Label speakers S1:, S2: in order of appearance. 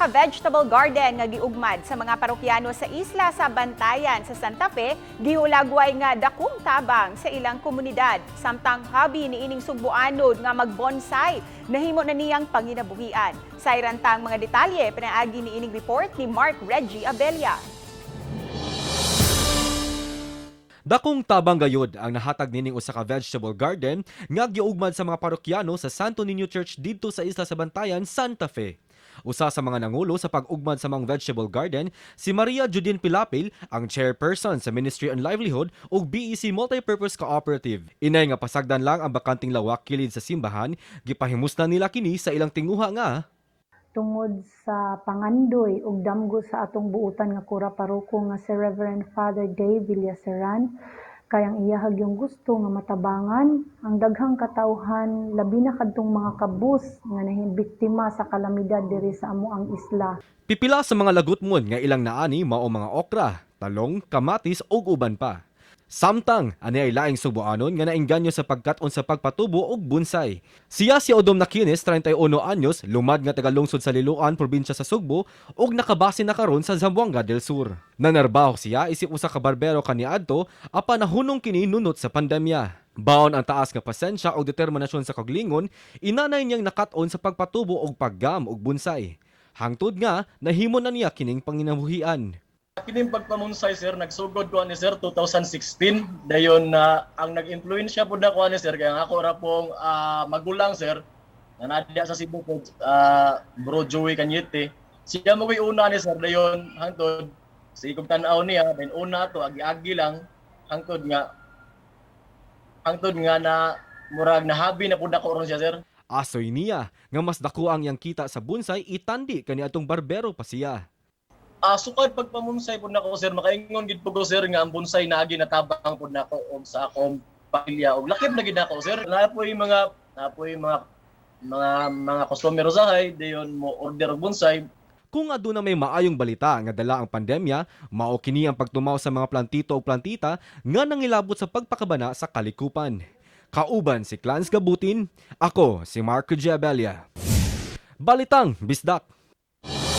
S1: Usa ka vegetable garden nga giugmad sa mga parokyano sa isla sa Bantayan sa Santa Fe, gihulagway nga dakong tabang sa ilang komunidad. Samtang hobby ni ining Sugbuanon nga magbonsai, nahimo na niyang panginabuhian. Sa irantang mga detalye, pinaagi ni ining report ni Mark Reggie Abella.
S2: Dakong tabang gayud ang nahatag nining usa ka vegetable garden nga giugmad sa mga parokyano sa Santo Niño Church didto sa isla sa Bantayan, Santa Fe. Usa sa mga nangulo sa pag-ugmad sa mga vegetable garden, si Maria Judine Pilapil, ang chairperson sa Ministry on Livelihood ug BEC Multipurpose Cooperative. Inay nga pasagdan lang ang bakanting lawak kilid sa simbahan, gipahimuslan nila kini sa ilang tinguha nga
S3: tungod sa pangandoy ug damgo sa atong buutan nga kura paroko nga si Reverend Father Dave Villaceran, kay ang iyahag yung gusto nga matabangan ang daghang katawhan, labi na kadtong mga kabus nga nahing biktima sa kalamidad diri sa amoang isla.
S2: Pipila sa mga lagutmon nga ilang naani mao mga okra, talong, kamatis ug uban pa. Samtang ani ay laing Sugbuanon nga naengganyo sa pagkat-on sa pagpatubo og bonsai. Siya si Odom Nakines, 31 anyos, lumad nga taga-lungsod sa Liloan, probinsya sa Sugbo, ug nakabase na karon sa Zamboanga del Sur. Nanarbaho siya isip usa ka barbero kaniadto apan nahunong kini nunot sa pandemya. Baon ang taas nga pasensya ug determinasyon sa kaglingon, inanay niyang nakat-on sa pagpatubo og paggam og bonsai. Hangtod nga nahimo na niya kining panginabuhian.
S4: Kining pagpamunsay, sir, nagsugod ko ani, sir, 2016. Dayon na ang nag-influensya pud nako ani, sir, kaya ang ako ra pong magulang, sir, na nadya sa Cebu po, Bro Joey Cañete. Siya mo ko'y una ni sir, dayon hangtod sa ikog tan-aw niya, then una to agi-agi lang hangtod nga na murag nahabi na pud ako ron siya, sir.
S2: Asoy niya nga mas dako ang iyang kita sa bonsai itandi kani atong barbero pa siya.
S4: Sukad pagpamunsay pud nako, sir, makaingon gid pud ko, sir, nga ang bonsai naagi natabang pud nako og sa akong pamilya og lakip na gid nako, sir. Naa poy mga customer usahay dayon mo order og bonsai.
S2: Kung aduna may maayong balita nga dala ang pandemya, mao kini ang pagtumaw sa mga plantito o plantita nga nangilabot sa pagpakabana sa kalikupan. Kauban si Clans Gabutin, ako si Marco G. Abella. Balitang Bisdak.